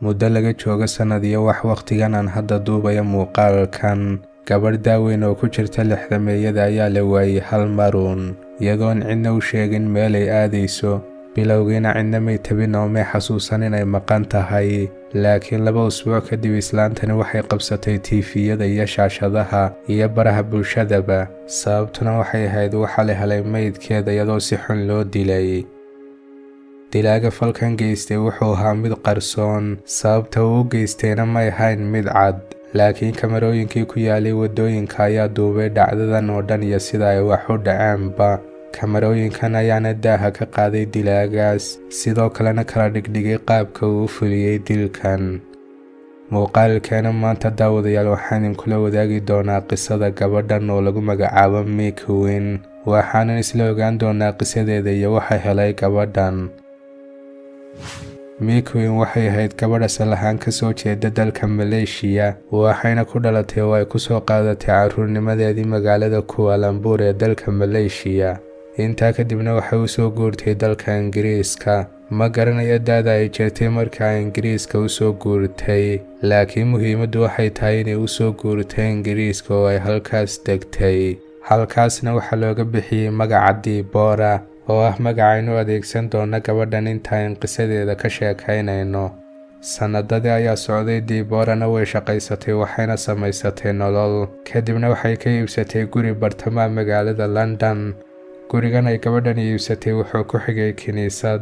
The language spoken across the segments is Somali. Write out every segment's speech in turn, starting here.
Muddo laga joogo sannad iyo wax wakhtigan aan hadda duubayo muuqaalkan, gabadh daaweyn oo ku jirta lixdameeyada ayaa la waayey hal maruun, iyadoon cidna u sheegin meelay aadayso. Bilowgiina cidna may tabin oo may xasuusan inay maqan tahay, laakiin 2 usbuuc kadib islaantani waxay qabsatay TV-yada iyo shaashadaha iyo baraha bulshadaba. Sababtuna waxay ahayd waxa la helay meydkeeda iyadoo si xun loo dilay. Dilaaga falkan geystay wuxuu ahaa mid qarsoon, sababta uu u geystayna may ahayn mid cad, laakiin kamarooyinkii ku yaalay waddooyinka ayaa duubay dhacdadan oo dhan iyo sida ay wax u dhaceenba. Kamarooyinkan ayaana daaha ka qaaday dilaagaas, sidoo kalena kala dhigdhigay qaabka uu u fuliyey dilkan. Muuqaalkeena maanta, daawadayaal, waxaan idinkula wadaagi doonaa qisada gabadhan oo lagu magacaabo Mikwin. Waxaanan isla ogaan doonaa qisadeeda iyo waxa helay gabadhan. Mikwin waxay ahayd gabadh asal ahaan kasoo jeeda dalka Maleeshiya, waxayna ku dhalatay oo ay kusoo qaadatay caruurnimadeedii magaalada Kuala Lumpur ee dalka Maleeshiya. Intaa kadibna waxay usoo guurtay dalka Ingiriiska. Ma garanayo da'da ay jirtay markaa Ingiriiska usoo guurtay, laakiin muhiimaddu waxay tahay inay usoo guurtay Ingiriiska oo ay halkaas degtay. Halkaasna waxaa looga bixiyey magaca Dibora, oo ah magacaynu adeegsan doono gabadhan intaan qisadeeda ka sheekaynayno. Sannadadii ayaa socday, Diborana way shaqaysatay, waxayna samaysatay nolol. Kadibna waxay ka iibsatay guri bartamaha magaalada London. Gurigan ay gabadhan iibsatay wuxuu ku xigay kiniisad.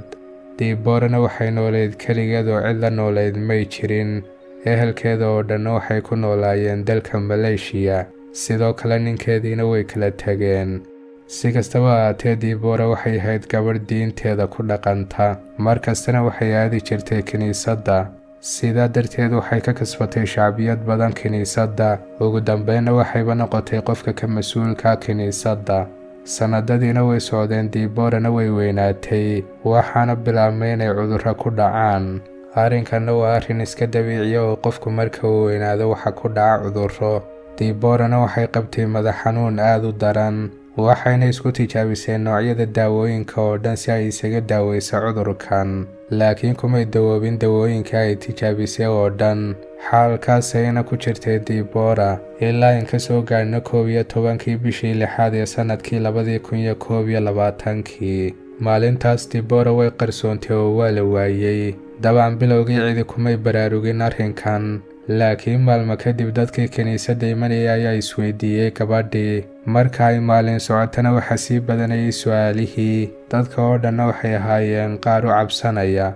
Diborana waxay nooleyd keligeed oo cid la nooleyd may jirin. Ehelkeeda oo dhanna waxay ku noolaayeen dalka Maleeshiya, sidoo kale ninkeediina way kala tageen. Si kastaba ahaatee, Dibora waxay ahayd gabadh diinteeda ku dhaqanta, mar kastana waxay aadi jirtay kiniisadda. Sidaa darteed waxay ka kasbatay shacbiyad badan kiniisadda. Ugu dambeynna waxayba noqotay qofka ka mas-uulka kiniisadda. Sannadadiina way socdeen, Diborana way weynaatay, waxaana bilaabmay inay cudurro ku dhacaan. Arrinkanna waa arrin iska dabiiciya oo qofku marka uu weynaado waxa ku dhaca cudurro. Diborana waxay qabtay madax xanuun aada u daran, waxayna isku tijaabisay noocyada daawooyinka oo dhan si ay isaga daaweyso cudurkan, laakiin kumay dawoobin dawooyinka ay tijaabisay oo dhan. Xaalkaasayna ku jirtay Dibora ilaa in ka soo gaadhno 11-kii bishii lixaad ee sannadkii 2021-kii. Maalintaas Dibora way qarsoontay oo waa la waayey. Dabcan bilowgii cidi kumay baraarugin arrinkan, laakiin maalmo kadib dadkii kiniisadda imanayay ayaa isweydiiyey gabadhii. Marka ay maalin socotana waxaa sii badanayay su-aalihii, dadka oo dhanna waxay ahaayeen qaar u cabsanaya.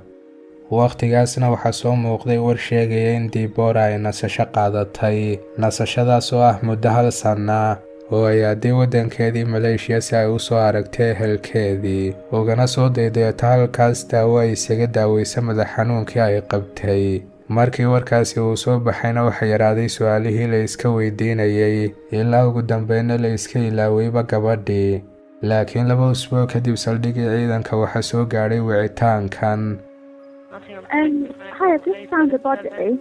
Wakhtigaasna waxaa soo muuqday war sheegaya in Dibora ay nasasho qaadatay, nasashadaas oo ah muddo hal sanna oo ay aaday waddankeedii Maleeshiya si ay u soo aragtay ehelkeedii, ugana soo daydayato halkaas daawo ay isaga daaweysa madax xanuunkii ay qabtay. Markii warkaasi uu soo baxayna waxa yaraaday su-aalihii la iska weydiinayay, ilaa ugu dambeynna la iska ilaawayba gabadhii. Laakiin 2 usbuuc kadib saldhigii ciidanka waxaa soo gaadhay wicitaankan. Hi, I've just found a body.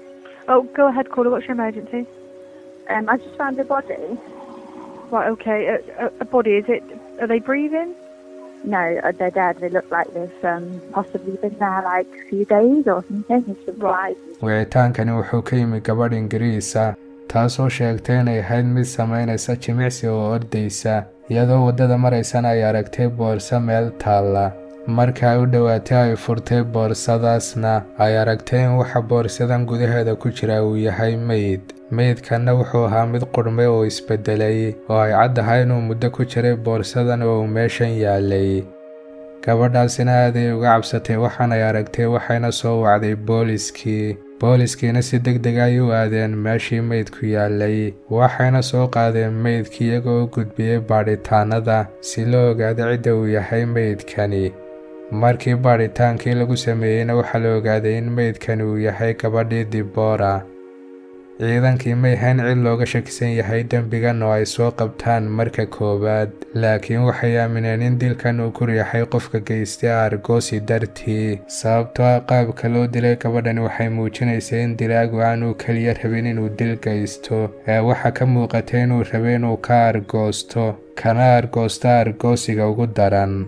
Oh, go ahead, caller. What's your emergency? I just found a body. Right, okay. A body, is it? Are they breathing? No, they're dead. They look like they've possibly been there like a few days or something. It's some flies. Wicitaankani wuxuu ka yimi gabadh Ingiriisa, taasoo sheegtay inay ahayd mid samaynaysa jimicsi oo ordaysa, iyadoo waddada maraysana ay aragtay boorso meel taalla. Marka ay u dhowaatay ay furtay boorsadaasna ay aragtay in waxa boorsadan gudaheeda ku jira uu yahay meyd. Meydkanna wuxuu ahaa mid qudhmay oo isbedelay, oo ay caddahay inuu muddo ku jiray boorsadan oo uu meeshan yaalay. Gabadhaasina aaday uga cabsatay waxaanay aragtay, waxayna soo wacday booliskii. Booliskiina si deg deg ay u aadeen meeshii meydku yaalay, waxayna soo qaadeen meydkii iyagoo u gudbiyey baadhitaanada si loo ogaado cidda uu yahay meydkani. Markii baadhitaankii lagu sameeyeyna waxaa la ogaaday in meydkani uu yahay gabadhii Dibora. Ciidankii may hayn cid looga shakisan yahay dembigan oo ay soo qabtaan marka koowaad, laakiin waxay aamineen in dilkan uu ku riixay qofka geystay aargoosi dartii, sababtoo ah qaabka loo dilay gabadhani waxay muujinaysay in dilaagu aanu keliya rabin inuu dil geysto, ee waxa ka muuqatay inuu rabay inuu ka aargoosto, kana aargoosto aargoosiga ugu daran.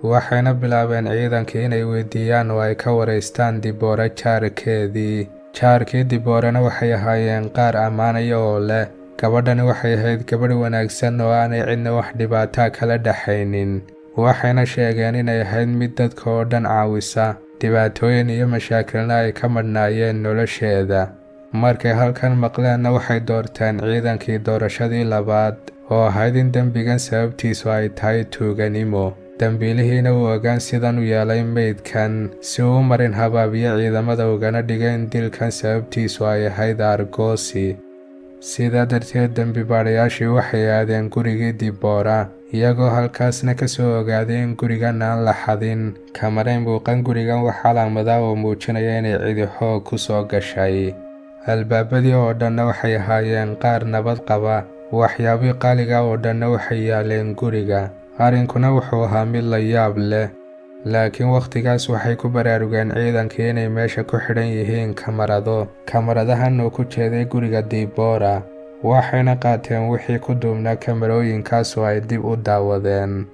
Waxayna bilaabeen ciidankii inay weydiiyaan oo ay ka waraystaan Diboora jaarkeedii. Jaarkii Diboorana waxay ahaayeen qaar ammaanaya oo leh gabadhani waxay ahayd gabadh wanaagsan oo aanay cidna wax dhibaataa kala dhaxaynin. Waxayna sheegeen inay ahayd mid dadka oo dhan caawisa, dhibaatooyin iyo mashaakilna ay ka madhnaayeen nolosheeda. Markay halkan maqleenna waxay doorteen ciidankii doorashadii labaad oo ahayd in dembigan sababtiisu ay tahay tuuganimo, dembiilihiina uu ogaan sidan u yeelay meydkan si uu u marin habaabiyo ciidamada, ugana dhiga in dilkan sababtiisu ay ahayd aargoosi. Sidaa darteed dembi baadhayaashii waxay aadeen gurigii Diboora, iyagoo halkaasna ka soo ogaaday in gurigan aan la xadin, kamanay muuqan gurigan wax calaamada oo muujinaya inay cidi xoog ku soo gashay. Albaabadii oo dhanna waxay ahaayeen qaar nabad qaba, waxyaabii qaaliga oo dhanna waxay yaaleen guriga. Arrinkuna wuxuu ahaa mid la yaab leh, laakiin wakhtigaas waxay ku baraarugeen ciidankii inay meesha ku xidhan yihiin kamarado, kamaradahan oo ku jeeday guriga Dibora. Waxayna qaateen wixii ku duubnaa kamarooyinkaas oo ay dib u daawadeen.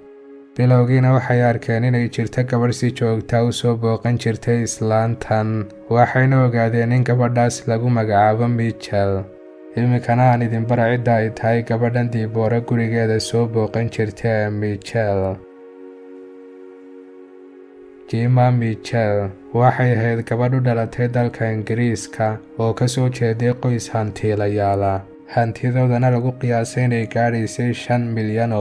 Bilowgiina waxay arkeen inay jirto gabadh si joogtaa u soo booqan jirtay islaantan, waxayna ogaadeen in gabadhaas lagu magacaabo Michel. Iminkana aan idin bara cidda ay tahay gabadhan Diboora gurigeeda soo booqan jirta ee Michel. Jima Michel waxay ahayd gabadh u dhalatay dalka Ingiriiska oo ka soo jeeday qoys hantiilayaala, hantidoodana lagu qiyaasay inay gaadhaysay $5 milyan.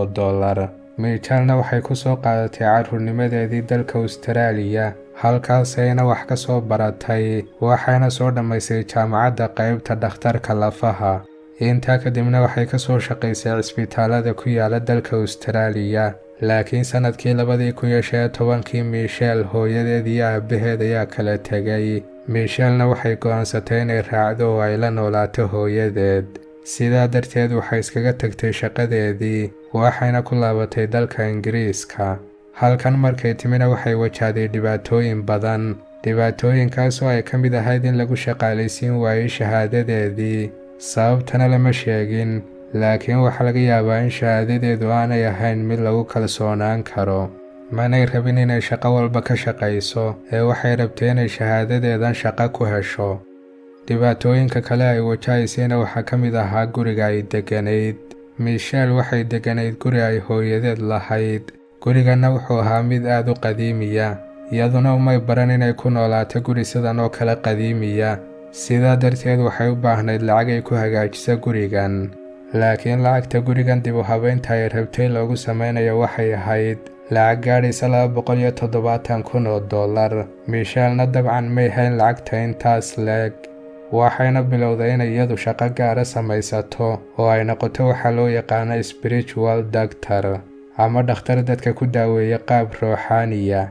Michelna waxay ku soo qaadatay carruurnimadeedii dalka Austraaliya, halkaasayna wax ka soo baratay, waxayna soo dhammaysay jaamacadda qaybta dhakhtarka lafaha. Intaa kadibna waxay ka soo shaqaysay cisbitaalada ku yaala dalka Austraaliya. Laakiin sanadkii 2015-kii Michel hooyadeed iyo aabaheed ayaa kala tegay. Michelna waxay go'aansatay inay raacdo oo ay la noolaato hooyadeed. Sidaa darteed waxay iskaga tagtay shaqadeedii, waxayna ku laabatay dalka Ingiriiska. Halkan markay timina waxay wajahday dhibaatooyin badan, dhibaatooyinkaas oo ay ka mid ahayd in lagu shaqaalaysiin waayey shahaadadeedii. Sababtana lama sheegin, laakiin waxaa laga yaabaa in shahaadadeedu aanay ahayn mid lagu kalsoonaan karo. Manay rabin inay shaqo walba ka shaqayso, ee waxay rabtay inay shahaadadeedan shaqo ku hesho. Dhibaatooyinka kale ay wajahaysayna waxaa ka mid ahaa guriga ay degganayd. Michel waxay degganayd guri ay hooyadeed lahayd. Guriganna wuxuu ahaa mid aad u qadiimiya, iyaduna umay baran inay ku noolaato guri sidan oo kale qadiimiya. Sidaa darteed waxay u baahnayd lacag ay ku hagaajiso gurigan, laakiin lacagta gurigan dib u habeynta ay rabtay loogu sameynayo waxay ahayd lacag gaadhaysa $270,000. Michelna dabcan may hayn lacagta intaas leeg. Waxayna bilowday inay iyadu shaqo gaara samaysato oo ay noqoto waxaa loo yaqaano spiritual doctor, ama dhakhtar dadka ku daaweeya qaab ruuxaaniya.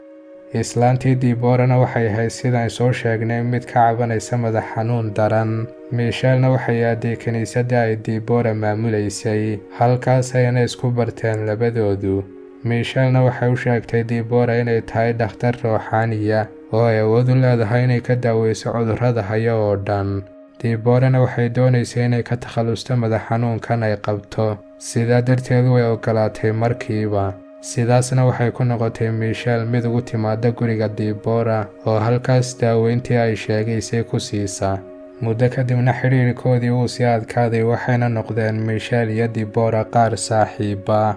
Islaantii Diborana waxay ahayd, sidaan soo sheegnay, mid ka cabanaysa madax xanuun daran. Michelna waxay aaday kiniisadda ay Dibora maamulaysay, halkaas ayna isku barteen labadoodu. Michelna waxay u sheegtay Dibora inay tahay dhakhtar ruuxaaniya oo ay awood u leedahay inay ka daaweyso cudurrada haya oo dhan. Diborana waxay doonaysay inay ka takhalusto madax xanuunkan ay qabto, sidaa darteed way ogolaatay markiiba. Sidaasna waxay ku noqotay Michel mid ugu timaada guriga Dibora oo halkaas daaweyntii ay sheegaysay ku siisa. Muddo kadibna xidhiirkoodii wuu sii adkaaday, waxayna noqdeen Michel iyo Dibora qaar saaxiiba.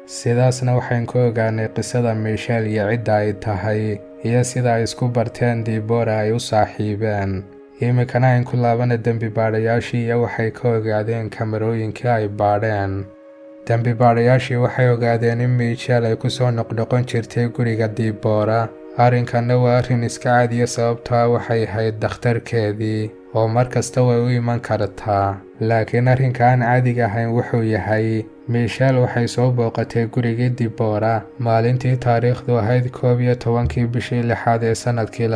Sidaasna waxayn ku ogaanay qisada Michel iyo cidda ay tahay iyo sida ay isku barteen Dibora ay u saaxiibeen. Iminkana ayn ku laabana dembi baadhayaashii iyo waxay ka ogaadeen kamarooyinkii ay baadheen. Dembi baadhayaashii waxay ogaadeen in Michel ay kusoo noqnoqon jirtay guriga Dibora. Arrinkanna waa arrin iska caadiya, sababtoo ah waxay ahayd dhakhtarkeedii oo mar kasta way u iman kartaa. Laakiin arrinka aan caadiga ahayn wuxuu yahay, Michel waxay soo booqatay gurigii Dibora maalintii taariikhdu ahayd 11-kii bishii lixaad ee sanadkii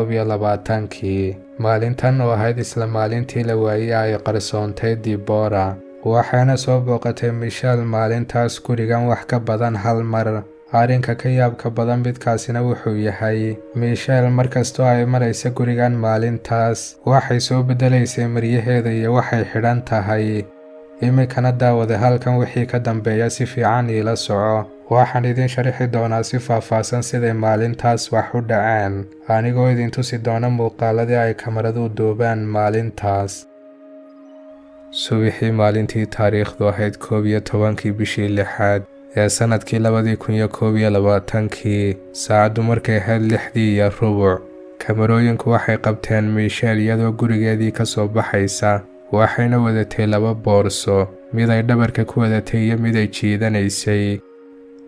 2021-kii, maalintan oo ahayd isla maalintii la waayey ay qarsoontay Dibora. Waxayna soo booqatay Michel maalintaas gurigan wax ka badan hal mar. Arrinka ka yaabka badan midkaasina wuxuu yahay, Michel markastoo ay maraysa gurigan maalintaas waxay soo beddelaysay maryaheeda iyo waxay xidhan tahay. Iminkana daawade, halkan wixii ka dambeeya si fiican iila soco. Waxaan idiin sharixi doonaa si faahfaahsan siday maalintaas wax u dhaceen, anigoo idin tusi doona muuqaaladii ay kamaradu duubeen maalintaas. Subaxii maalintii taariikhdu ahayd 11-kii bishii lixaad ee sannadkii 2021-kii, saacaddu markay ahayd 6:15, kamarooyinku waxay qabteen Michelle iyadoo gurigeedii ka soo baxaysa. Waxayna wadatay laba boorso, mid ay dhabarka ku wadatay iyo mid ay jiidanaysay.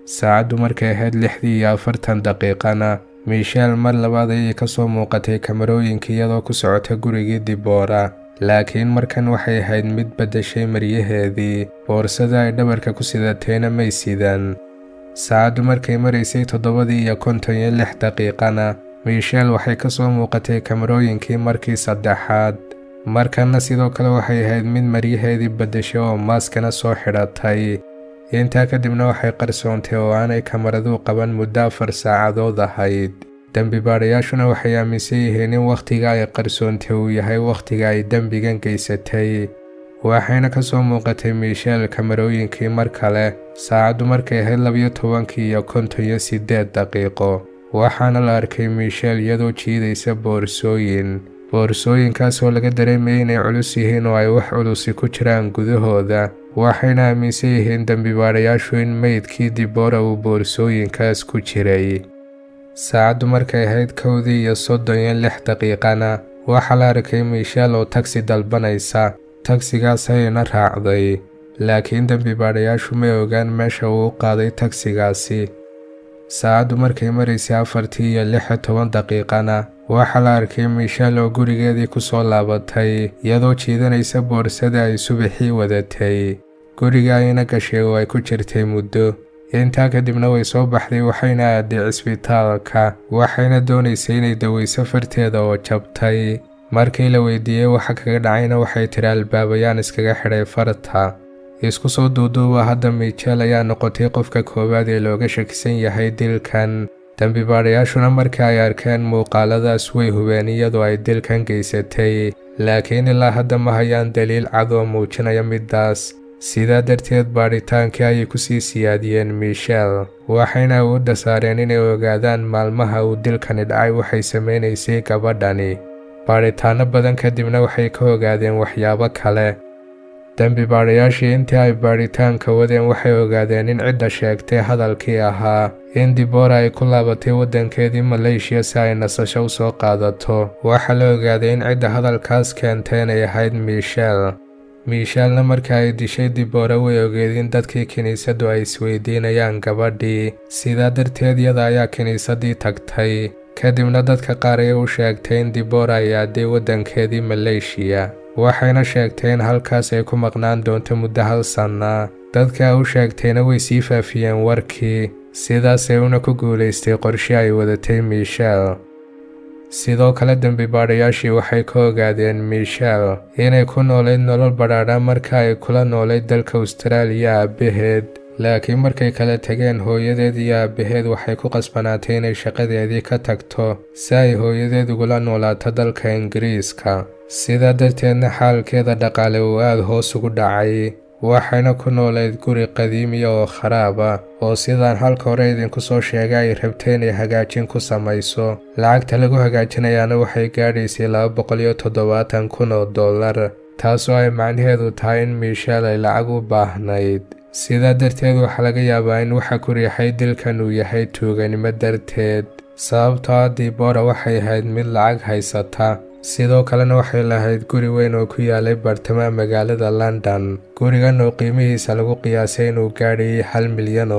Saacaddu markay ahayd 6:40-na, Michelle mar labaad ayay ka soo muuqatay kamarooyinka iyadoo ku socota gurigii Dibora, laakiin markan waxay ahayd mid beddeshay maryaheedii, boorsada ay dhabarka ku sidatayna may sidan. Saacaddu markay maraysay 7:56-na, Michelle waxay ka soo muuqatay kamarooyinkii markii saddexaad. Markanna sidoo kale waxay ahayd mid maryaheedii beddeshay oo maaskana soo xidhatay. Intaa kadibna waxay qarsoontay oo aanay kamaradu qaban muddo 4 saacadood ahayd. Dembi baadhayaashuna waxay aaminsan yihiin in wakhtiga ay qarsoontay uu yahay wakhtiga ay dembigan geysatay. Waxayna ka soo muuqatay Michelle kamarooyinkii mar kale saacaddu markay ahayd 12:58. Waxaana la arkay Michelle iyadoo jiidaysa boorsooyin, boorsooyinkaasoo laga dareemayay inay culus yihiin oo ay wax culusi ku jiraan gudahooda. Waxayna aaminsan yihiin dembi baadhayaashu in meydkii Dibora uu boorsooyinkaas ku jiray. Saacaddu markay ahayd 1:36-na, waxaa la arkay Michelle oo tagsi dalbanaysa. Tagsigaas ayayna raacday, laakiin dembi baadhayaashu may ogaan meesha uu u qaaday tagsigaasi. Saacaddu markay maraysay 4:16-na, waxaa la arkay Michelle oo gurigeedii ku soo laabatay iyadoo jiidanaysa boorsada ay subaxii wadatay. Guriga ayna gashay oo ay ku jirtay muddo. Intaa kadibna way soo baxday, waxayna aaday cisbitaalka. Waxayna doonaysay inay daweyso farteeda oo jabtay. Markii la weydiiyey waxa kaga dhacayna, waxay tiri, "Albaab ayaan iskaga xidhay farta." Isku soo duuduuba, hadda Michelle ayaa noqotay qofka koowaad ee looga shakisan yahay dilkan. Dembi baadhayaashuna markii ay arkeen muuqaaladaas way hubeen iyadoo ay dilkan geysatay, laakiin ilaa hadda ma hayaan daliil cad oo muujinaya middaas. Sidaa darteed baadhitaankii ayay kusii siyaadiyeen Michelle, waxayna awoodda saareen inay ogaadaan maalmaha uu dilkani dhacay waxay samaynaysay gabadhani. Baadhitaano badan kadibna waxay ka ogaadeen waxyaabo kale. Dembi baadhayaashii intii ay baadhitaanka wadeen waxay ogaadeen in cidda sheegtay hadalkii ahaa in Dibora ay ku laabatay waddankeedii Maleeshiya si ay nasasho u soo qaadato, waxaa la ogaaday in cidda hadalkaas keentay inay ahayd Michelle. Michellena marka ay dishay Dibora way ogeed in dadkii kiniisaddu ay isweydiinayaan gabadhii. Sidaa darteed iyada ayaa kiniisaddii tagtay, kadibna dadka qaar ayay u sheegtay in Dibora ay aaday waddankeedii Maleeshiya, waxayna sheegtay in halkaas ay ku maqnaan doonto muddo hal sanna. Dadka u sheegtayna way sii faafiyeen warkii, sidaasay una ku guulaystay qorshe ay wadatay Michelle. Sidoo kale dembi baadhayaashii waxay ka ogaadeen Michelle inay ku noolayd nolol badhaadha marka ay kula noolayd dalka Austraaliya aabbaheed, laakiin markay kala tageen hooyadeed iyo aabbaheed, waxay ku qasbanaatay inay shaqadeedii ka tagto si ay hooyadeed ugula noolaato dalka Ingiriiska. Sidaa darteedna xaalkeeda dhaqaale uu aada hoos ugu dhacay, waxayna ku noolayd guri qadiimiya oo kharaab ah, oo sidaan halka hore idinku soo sheegay ay rabtay inay hagaajin ku samayso. Lacagta lagu hagaajinayaana waxay gaadhaysay $270,000, taasoo ay macnaheedu tahay in Michelle ay lacag u baahnayd. Sidaa darteed waxaa laga yaabaa in waxa ku riixay dilkan uu yahay tuuganimo darteed, sababtoo ah Dibora waxay ahayd mid lacag haysata. Sidoo kalena waxay lahayd guri weyn oo ku yaalay bartamaha magaalada London, gurigan oo qiimihiisa lagu qiyaasay inuu gaadhayay $1 milyan.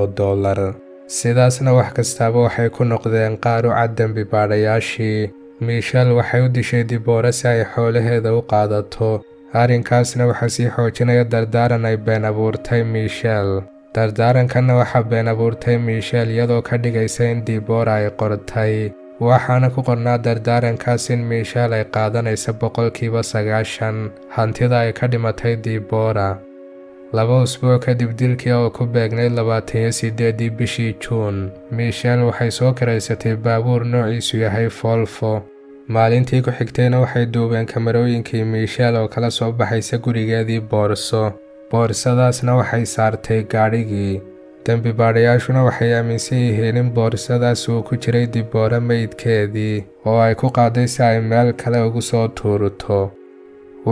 Sidaasna wax kastaaba waxay ku noqdeen qaar u cad dembi baadhayaashii. Michelle waxay u dishay Dibora si ay xoolaheeda u qaadato. Arrinkaasna waxaa sii xoojinaya dardaaran ay been abuurtay Michelle. Dardaarankanna waxaa been abuurtay Michelle iyadoo ka dhigaysa in Dibora ay qortay. Waxaana ku qornaa dardaarankaas in Michelle ay qaadanayso 90% hantida ay ka dhimatay Dibora. 2 usbuuc kadib dilkii, oo ku beegnayd 28-dii bishii Juun, Michelle waxay soo kiraysatay baabuur noociisu yahay Volvo. Maalintii ku xigtayna waxay duubeen kamarooyinkii Michelle oo kala soo baxaysa gurigeedii boorso. Boorsadaasna waxay saartay gaadhigii. Dembi baadhayaashuna waxay aaminsan yihiin in boorsadaas uu ku jiray Diboora meydkeedii oo ay ku qaaday si ay meel kale ugu soo tuurto.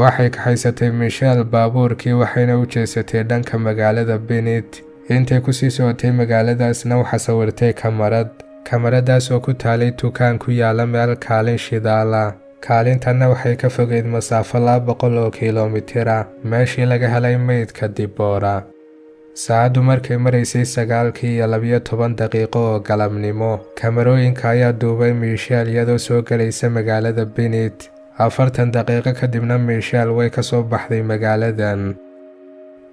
Waxay kaxaysatay Michelle baabuurkii, waxayna u jeesatay dhanka magaalada Benit. Intay kusii socotay magaaladaasna waxaa sawirtay kamarad, kamaradaas oo ku taalay dukaan ku yaala meel kaalin shidaala. Kaalintanna waxay ka fogeyd masaafo 200 oo kilomitira meeshii laga helay meydka Diboora. Saacaddu markay maraysay 9:12 oo galabnimo, kamarooyinka ayaa duubay Michelle iyadoo soo gelaysa magaalada Benit. 40 daqiiqo kadibna Michelle way ka soo baxday magaaladan.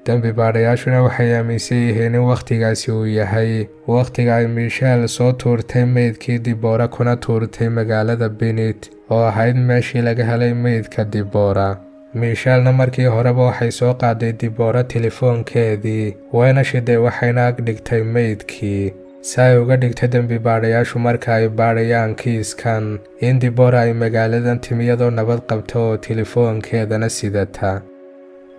Dembi baadhayaashuna waxay aaminsan yihiin in wakhtigaasi uu yahay wakhtiga ay Michelle soo tuurtay meydkii Diboora, kuna tuurtay magaalada Benit oo ahayd meeshii laga helay meydka Diboora. Michellena markii horeba waxay soo qaaday Diboora telefoonkeedii, wayna shiday, waxayna ag dhigtay meydkii si ay uga dhigto dembi baadhayaashu marka ay baadhayaan kiiskan in Dibora ay magaaladan timi iyadoo nabad qabta oo telefoonkeedana sidata.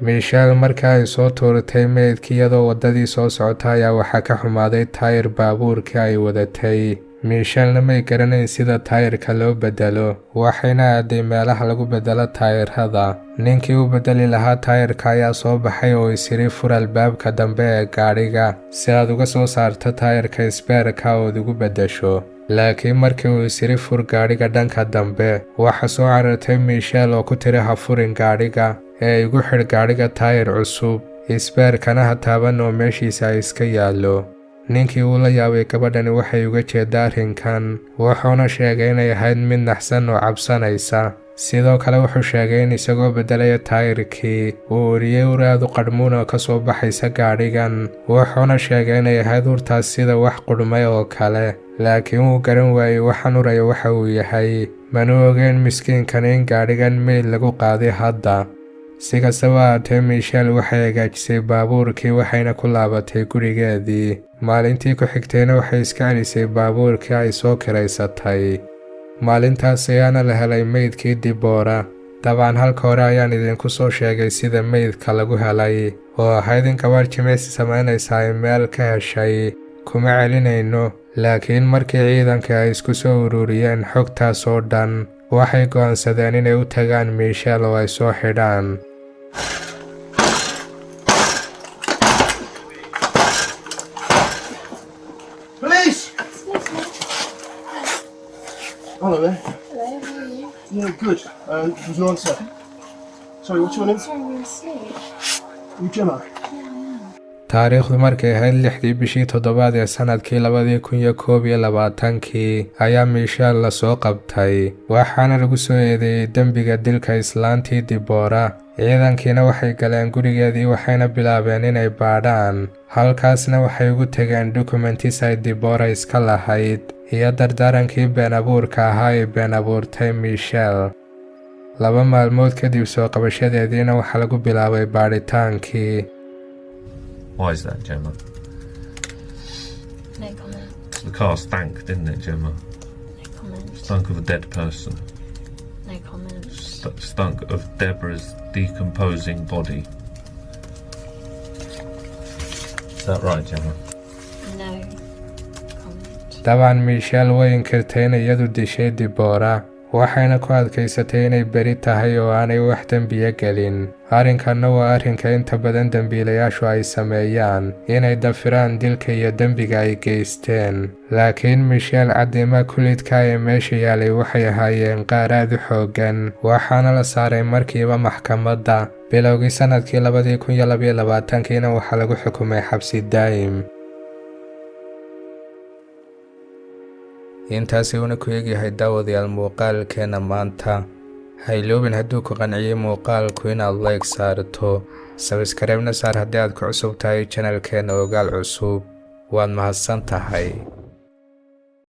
Michelle marka ay soo tuurtay meydkii iyadoo waddadii soo socota ayaa waxaa ka xumaaday taayir baabuurkii ay wadatay. Michellena may garanayn sida taayirka loo bedelo, waxayna aaday meelaha lagu bedelo taayirada. Ninkii u bedeli lahaa taayirka ayaa soo baxay oo isiri, "Fur albaabka dambe ee gaadhiga si aad uga soo saarto taayirka isbeerka ood ugu beddesho." Laakiin markii uu isiri, "Fur gaadhiga dhanka dambe," waxa soo carartay Michelle oo ku tiri, "Ha furin gaadhiga ee igu xidh gaadhiga taayir cusub, isbeerkana ha taaban oo meeshiisa iska yaallo." Ninkii uu la yaabay gabadhani waxay uga jeeddaa arrinkan, wuxuuna sheegay inay ahayd mid naxsan oo cabsanaysa. Sidoo kale wuxuu sheegay in isagoo beddelaya taayirkii uu uriyey ur aad u qadhmuun oo ka soo baxaysa gaadhigan, wuxuuna sheegay inay ahayd urtaas sida wax qudhmay oo kale, laakiin wuu garan waayey waxaan uraya waxa uu yahay. Mana ogeyn miskiinkan in gaadhigan meyd lagu qaaday hadda. Si kastaba haatee, Michelle waxay hagaajisay baabuurkii, waxayna ku laabatay gurigeedii. Maalintii ku xigtayna waxay iska celisay baabuurkii ay soo kiraysatay. Maalintaas ayaana la helay meydkii Diboora. Dabcan halka hore ayaan idinku soo sheegay sida meydka lagu helay, oo ahayd in gabarh jimicsi samaynaysa ay meel ka heshay. Kuma celinayno, laakiin markii ciidanka ay isku soo ururiyeen xogtaas oo dhan, waxay go'aansadeen inay u tagaan Michelle oo ay soo xidhaan. Police! Hello there. Hello, how are you? Yeah, good. There's no answer. Sorry, what's your name? Sorry, we were asleep. You Gemma? Yeah, I am. Taariikhdu markay ahayd 6dii bishii 7aad ee sanadkii 2021kii ayaa Michelle lasoo qabtay, waxaana lagu soo eedeeyey dembiga dilka islaantii Diboora. Ciidankiina waxay galeen gurigeedii, waxayna bilaabeen inay baadhaan. Halkaasna waxay ugu tegeen documents ay Dibora iska lahayd iyo dardaarankii been abuurka ahaa ay been abuurtay Michelle. 2 maalmood kadib soo qabashadeediina waxaa lagu bilaabay baadhitaankii. Why is that, Gemma? No comment. The car stank, didn't it, Gemma? No comment. Stunk of a dead person. No comment. Stunk of Deborah's decomposing body. Is that right, Gemma? No comment. Dabcan Michelle way inkirtay in iyadu dishay Dibora, waxayna ku adkaysatay inay beri tahay oo aanay wax dembiya gelin. Arrinkanna waa arrinka inta badan dembiilayaashu ay sameeyaan, inay dafiraan dilka iyo dembiga ay geysteen. Laakiin Michelle caddiima kulidka ee meesha yaalay waxay ahaayeen qaar aad u xooggan, waxaana la saaray markiiba maxkamadda. Bilowgii sanadkii 2022kiina waxaa lagu xukumay xabsi daa'im. Intaasi uuna ku eegyahay, daawadayaal, muuqaalkeena maanta. Ha iloobin hadduu ku qanciyey muuqaalku inaad like saarto, subscribe-na saar haddii aad ku cusub tahay channelkeena Ogaal Cusub. Waad mahadsan tahay.